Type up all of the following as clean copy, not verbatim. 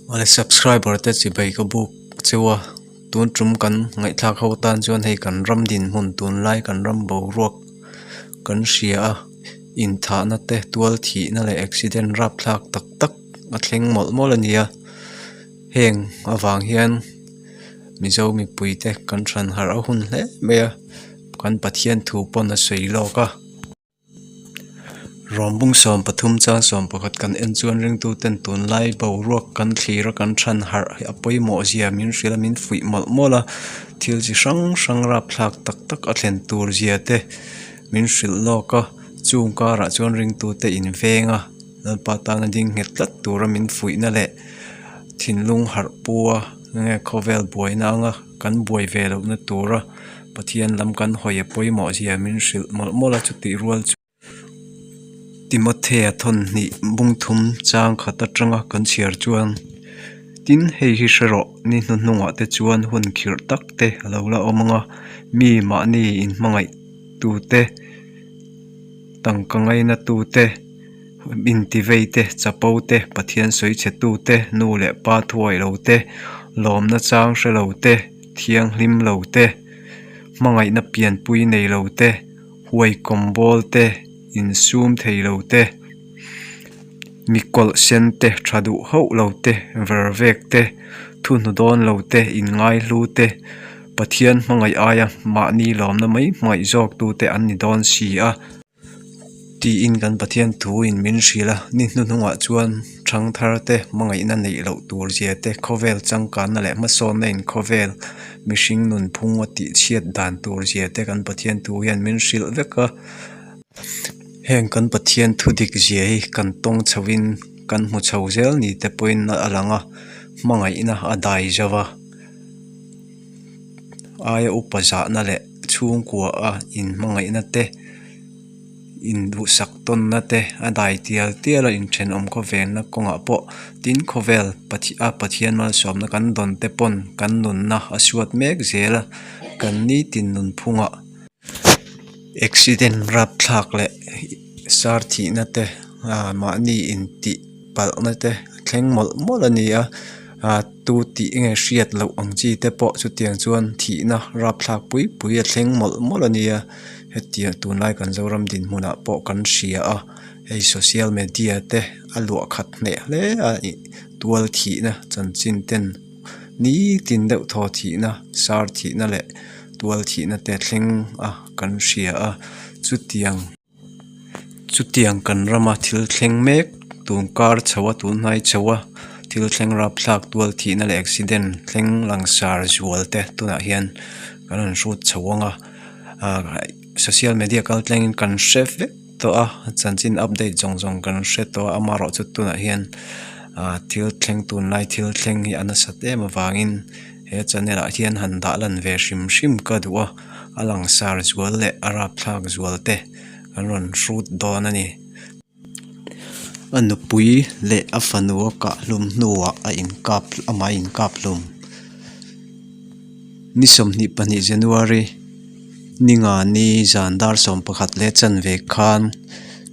Awle subscriber te chibai ka buk cheu a tun tum kan ngaihthlak ho tan chuan hei kan ram dinhmun tunlai kan ram boruak kan hria a inthahna te tual thihna leh accident rapthlak tak tak a thleng mawlh mawlh a ni a heng avang hian mizo mipui te kan hran harh a hun hle mai a kan Pathian thu pawn a sawi lawk a. Rawmbung 13 chang 11 kan en chuan ringtuten tunlai boruak kan thlir a kan than harh hi a pawimawh zia min hrilh a min fuih mawlh mawlh a thil chi hrang hrang rapthlak tak tak a thlen tur zia te min hrilh lawk a chung karah chuan ringtute inveng a Lalpa tana ding nghet tlat tura min fuihna leh thinlung harh pu a enge khawvel buaina anga kan buai ve lohna tura Pathian lam kan hawi a pawimawh zia min hrilh mawlh mawlh a chutih rual chu Timothea thawn hnih bung thum chang khat atanga kan chhiar chuan tin hei hi hre rawh ni hnuhnungah te chuan hun khirh tak te a lo la awm ang a mi mahni inhmangaih tute tangka ngaina tute intivei te chapo te Pathian sawi chhe tute nu leh pa thuai lo te lawmna chang hre lo te. Thianghlim lo te, hmangaihna pianpui nei lo te, huaikawm bawl te, insum thei lo te, mi kawlh sen te, tha duh hauh lo te, ver vek te, thuhnu dawn lo te, inngaihlu te, Pathian hmangaih aia mahni lawmna mai hmangaih zawk tu te an ni dawn si a. Tiin kan Pathian thuin min hrilh a, ni hnuhnungah chuan thangthar te hmangaihna neih loh tur zia te, khawvel changkanna leh hmasawnna in khawvel mihring nunphung a tih chhiat dan tur zia te kan Pathian thu hian min hrilh vek a. Heng kan Pathian thu dik zia hi kan tawng chho in kan hmu chho zel ni te pawhin a lang a, hmangaihna a dai zo va. Aia upa zahna leh chhungkua a inhmangaihna te induhsak tawnna te a dai tial tial a inthenawm khawvelna kawngah pawh tin khawvel a Pathian malsawmna kan dawn te pawn kan nunna a suat mek zel a kan nitin nunphungah accident rapthlak leh sar thihna te ah mahni intih palhna te a thleng mawlh mawlh a ni a ah tu tih nge hriat loh ang chi te pawh chutiang chuan thihna rapthlak pui pui a thleng mawlh mawlh a nia hetiang tunlai kan zoram dinhmunah pawh kan hria a hei social media te a luah khat hneh hle a ih tual thihna chanchin ten nitin deuh thaw thihna sar thihna leh tual thihna te thleng a kan hria a chutiang. Chutiang kan rama thil thleng mek tun kar chho a tun hnai chho a thil thleng rapthlak tual thihna leh accident thleng langsar zual te tunah hian kan rawn hrut chho ang a ah social media kal tlengin kan hre vek tawh a chanchin update zawng zawng kan hre tawh a amaherawhchu tunah hian ah thil thleng tunlai thil thleng hi a nasat em avangin he channel ah hian han dah lan ve hrim hrim ka duh a. A langsar zual leh a rapthlak zual te an rawn hrut dawn a ni. A nupui leh a fanu a kah hlum hnuah a inkap amah a inkap hlum. Ni 22 January ni nga ni zan dar 11 leh chanve khan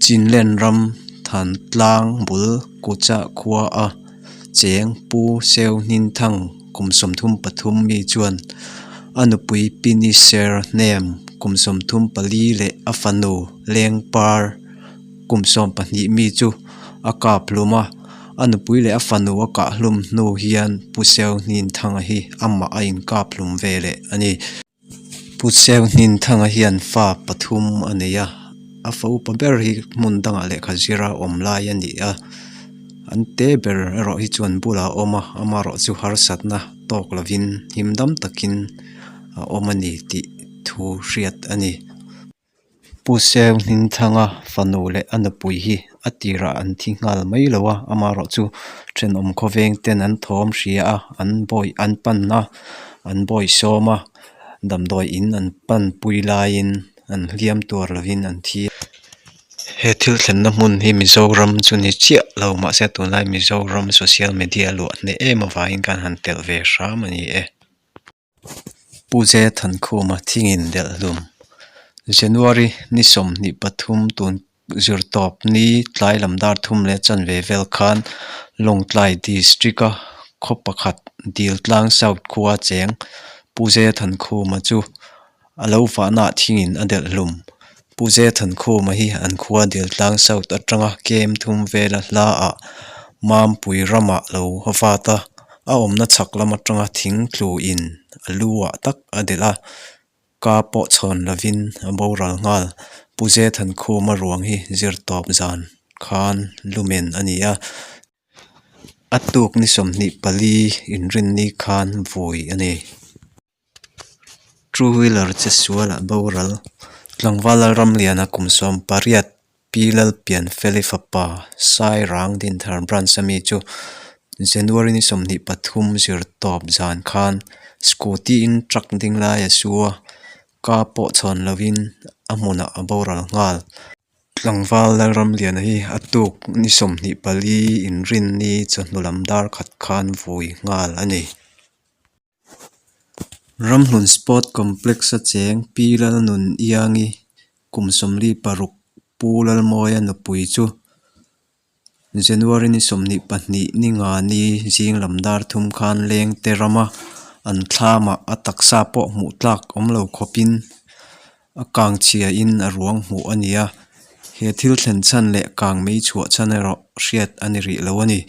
Chinlen ram Thantlang bul Kucha khua a Cheng Pu Seu Hnin Thang kum 33 mi chuan a nupui Pini Ser Hnem kum 34 leh a fanu Leng Par kum 12 mi chu a kap hlum a, a nupui leh a fanu a kah hlum hnu hian Pu Seu Hnin Thanga hi amah a inkap hlum ve leh a ni. Pu Seu Hnin Thanga hian fa pathum a nei a, a fa upa ber hi hmun dangah lehkha zira awm lai a ni a, an te ber erawh hi chuan bulah a awm a, amaherawh chu harsatna tawk lovin him dam takin a awm a ni tih thu hriat a ni. Pu Seu Hninthanga fanu leh a nupui hi a tirah an thi nghal mai lo a, amaherawh chu thenawm khawveng ten an thawm hria a, an bawi an pan a, an bawi sawm a, damdawi in an panpui laiin an hliam tuar lovin an thi. He thil thlenna hmun hi Mizoram chu ni chiah lo mahse tunlai Mizoram social media luah hneh em avangin kan han telh ve hram a ni e. Pu Ze Thankhuma thingin delh hlum. January ni 23 tun zirtawp ni tlai lam dar thum leh chanve vel khan Lawngtlai District a khaw pakhat Diltlang South khua cheng Pu Zethankhuma chu a lo vahnaah thingin a delh hlum. Pu Zethankhuma hi an khua Diltlang South atanga kem thum vela hlaah Mampui ramah lo vat a, a awmna chhak lam atanga thing tluin a lu ah tak a delh a. Ka pawh chhawn lovin a boral nghal. Pu Zethankhuma ruang hi zir tawp zan khan lumen a ni a. A tuk ni 24 inrinni khan vui a ni. Two wheeler che sualah boral. Tlangval Lalramliana kum 18 Pi Lalpianfeli fapa Sairang Dinthar Branch ami chu January ni 23 zir tawp zan khan scooty in truck ding lai a su a, ka pawh chhawn lovin a hmunah a boral nghal. Tlangval Lalramliana hi a tuk ni 24 inrinni chawhnu lam dar khat khan vui nghal a ni. Ramhlun Sport Complex a cheng Pi Lalnun Iangi kum 46 Pu Lalmawia nupui chu January ni 22 ni nga ni zing lam dar thum khan lengte rama an thlamah a taksa pawh hmuh tlak awm lo khawpin a kang chhiain a ruang hmuh a ni a, he thil thlen chhan leh kang mei chhuah chhan erawh hriat a ni rih lo a ni.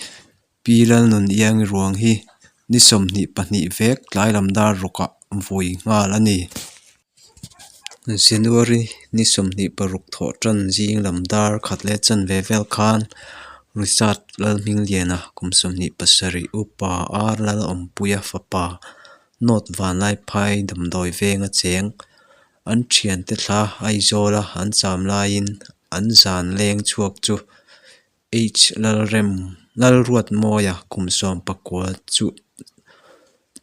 Pi Lalnun Iangi ruang hi ni 22 vek tlai lam dar rukah vui nghal a ni. January ni 26 thawh tan zing lam dar khat leh chanve vel khan Richard Lalhmingliana kum 27 upa R Lalawmpuia fapa North Vanlaiphai damdawi venga cheng an thiante thla Aizawla an cham laiin an zan leng chhuak chu H Lalrem Lalruatmawia kum 19 chu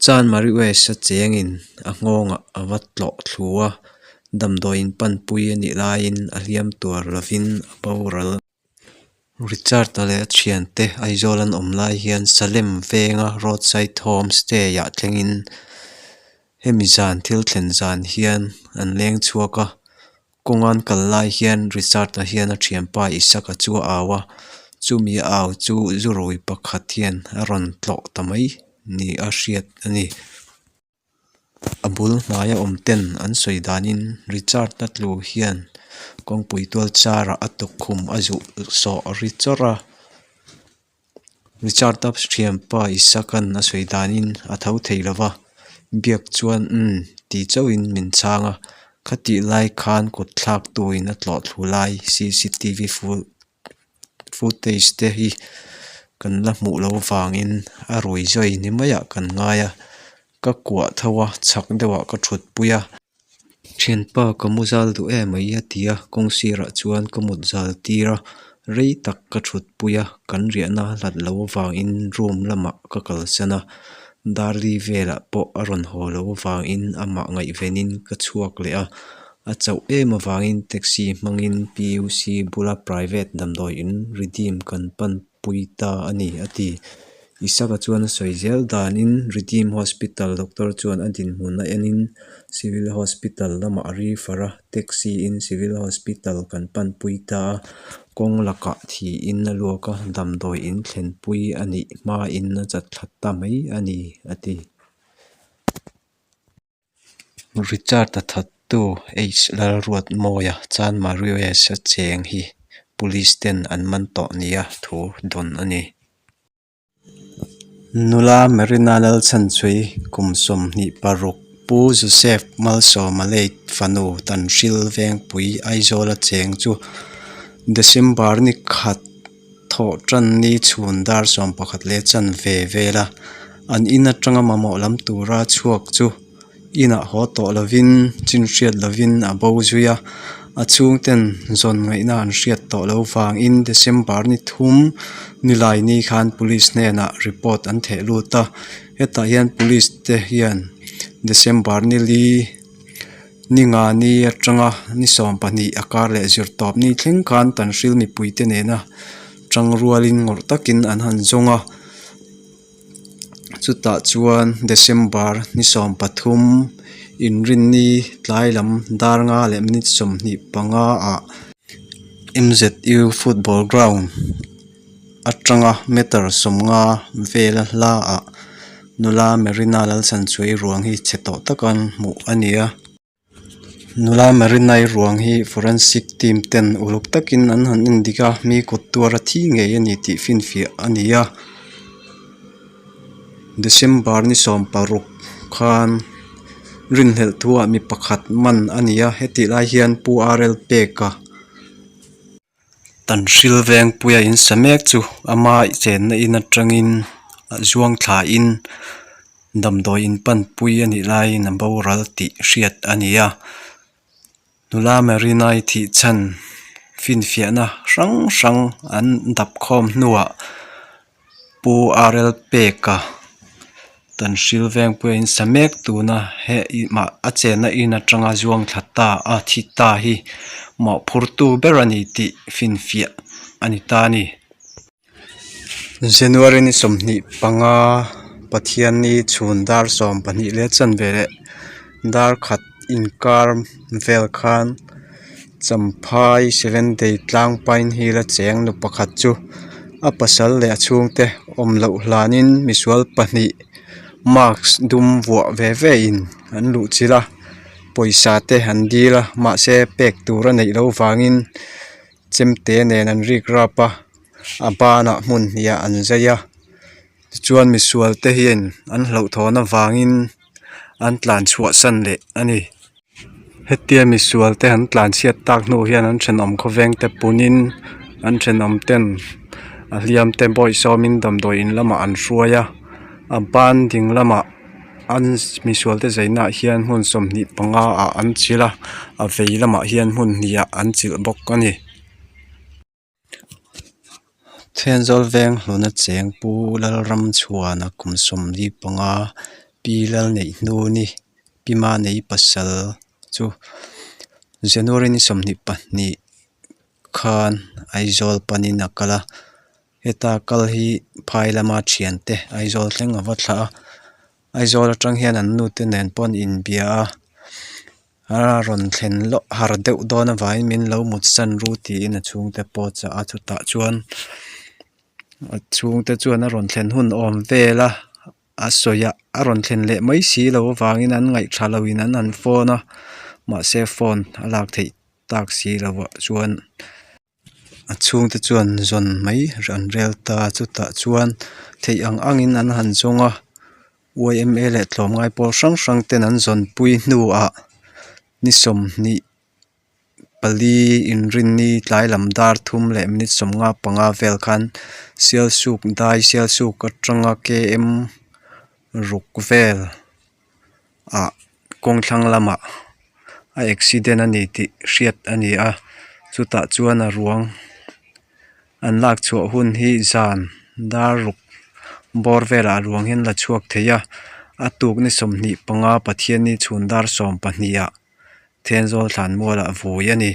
Chanmari West a chengin a nghawngah a va tlawh thlu a, damdawiin panpui a nih laiin a hliam tuar lovin a boral. Richard-a leh a thiante Aizawl an awm lai hian Salem venga roadside home stay-ah thlengin hemi zan thil thlen zan hian an leng chhuak a. Kawngan kal lai hian Richard-a hian a thianpa Isaka chu a au a, chumi a au chu zurui pakhat hian a rawn tlawh ta mai ni a hriat a ni. A bul hnaia awm ten an sawi danin Richard-a tlu hian kawngpui tual charah a tukkhum a zuh sawh ri chawrh a. Richard-a thianpa Isaac-a'n a sawi danin a tho thei lo va, biak chuan umm ti chauhin min chhang a, khatih lai khan kut thlak tuin a tlawh thlu lai cctv footage te hi kan la hmuh loh vangin a rui zui ni maiah kan ngai a, ka kuah tho a, chhak deuhah ka thutpui a. Thianpa ka mu zal duh em mai a ti a, kawng sirah chuan ka mut zal tir a, rei tak ka thutpui a, kan riahna hlat lo avangin room lamah ka kalsan a, Darli velah pawh a rawn haw lo avangin amah ngaihvenin ka chhuak leh a, a chauh em avangin taxi hmangin PUC bula private damdawi in Redeem kan pan pui ta a ni a ti. Isaka chuan a sawi zel danin Redeem Hospital doctor chuan a dinhmun a enin Civil Hospital lamah a refer a, taxi in Civil Hospital kan panpui ta a, kawng lakah thiin a luak a, damdawi in thlenpui a nih hmain a chatthla ta mai a ni a ti. Richard-a thattu H Lalruatmawia Chanmari West a cheng hi Police ten an man tawh nia thu dawn a ni. Nula Marina Lalchhanchhui kum 26 Pu Joseph Malsawma late fanu Tanhril Vengpui Aizawl a cheng chu December ni khat thawh tan ni chhun dar 11 leh chanve vela an in atanga mamawh lam tura chhuak chu inah haw tawh lovin chin hriat lovin a bo zui a a chhungten zawn ngaihna an hriat tawh lo vangin December ni thum nilai ni khan police hnenah report an theh lut a hetah hian police te hian December ni li Ni nga ni atanga ni 12 a kar leh zir tawp ni thleng khan Tanhril mipuite nena tang rualin ngawrh takin an han zawng a, chutah chuan December ni 13 inrinni tlai lam dar nga leh minute 25 ah M_Z_U football ground atanga meter 50 vela hla ah. Nula Marina Lalchhanchuai ruang hi chhe tawh taka an hmuh a ni a. Nula Marina-i ruang hi forensic team ten uluk takin an han en dik a mi kut tuar a thi ngei a ni tih finfiah a ni a. December ni sawmparuk khan rinhlelh thuah mi pakhat man a ni a hetih lai hian Pu R L Peka Tan hril vengpuia in sa mek chu ama chenna in atangin zuang thlain damdawi in panpui a nih laiin a boral tih hriat a ni a. Nula Marina-i thih chhan finfiahna hrang hrang an dap khawm hnuah Pu R L Peka tan hril vengpuia in sa mek tuna he mah a chenna in atanga zuang thla ta a thi ta hi mawhphurtu ber a ni tih finfiah a ni ta a ni. January ni 25 Pathianni chhun dar 12 leh chanve leh dar khat inkar vel khan Champhai Seven Day tlang Pine Hill a cheng nu pakhat chu a pasal leh a chhungte awm loh hlanin misual pahnih mask dum vuah ve ve in an luh chilh a pawisa te an dil a mahse pek tur a neih loh vangin chemte nen an rik rap a a banah hmun hnih ah an zai a tichuan misual te hian an hlauhthawn avangin an tlan chhuah san leh a ni. Hetia misual te an tlan chhiat tak hnu hian an thenawm khawveng te punin an thenawm ten a hliam te bawih sawmin damdawi in lamah an hruai a a ban ding lamah an misual te zaina ah hian hmun 25 ah an chilh a a vei lamah hian hmun hnih ah an chilh bawk a ni. Thenzawl veng hluna cheng Pu Lalramchhuana kum 45 Pi Lalneihhnuni Pi Manei pasal chu January ni 22 khan Aizawl panin a kal a heta kal hi phai lama thiante Aizawl thleng a va thlah a Aizawl atang hian an nute nen pawh an inbia a. A rawn thlen loh har deuh dawn avangin min lo mut san ru tiin a chhungte pawh a chah a chutah chuan a chhungte chuan a rawn thlen hun awm vel a a sawi a a rawn thlen leh mai si loh avangin an ngaih tha loin an han phone a mahse phone a lak theih tak si loh ah chuan. A chhungte chuan zawn mai an rel ta chutah chuan theih ang angin an han zawng a yma leh tlawmngai pawl hrang hrang ten an zawn pui hnuah ni 24 inrinni tlai lam dar thum leh minute 55 vel khan Sialsuk dai Sialsuk atanga km ruk vel ah kawng thlang lamah a accident a ni tih hriat a ni a chutah chuan a ruang an lak chhuah hun hi zan dar ruk bawr velah a ruang hi an la chhuak thei a a tuk ni 25 Pathianni chhun dar 12 ah Thenzawl thlanmual ah vui a ni.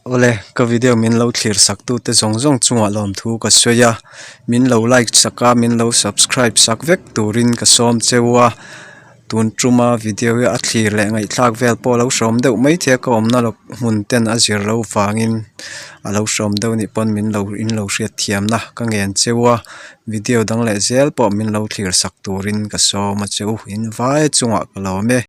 Awle ka video min lo thlir sak tu te zawng zawng chungah lawmthu ka sawi a min lo like sak a min lo subscribe sak vek turin ka sawm cheu a tun tuma video hi a thlir leh ngaihthlak vel pawh a lo hrawm deuh maithei a ka awmna lawk hmun ten a zir loh vangin a lo hrawm deuh anih pawn min lo in lo hriat thiamna ka ngen cheu a video dang leh zel pawh min lo thlir sak turin ka sawm a che u in vai chungah ka lawm e.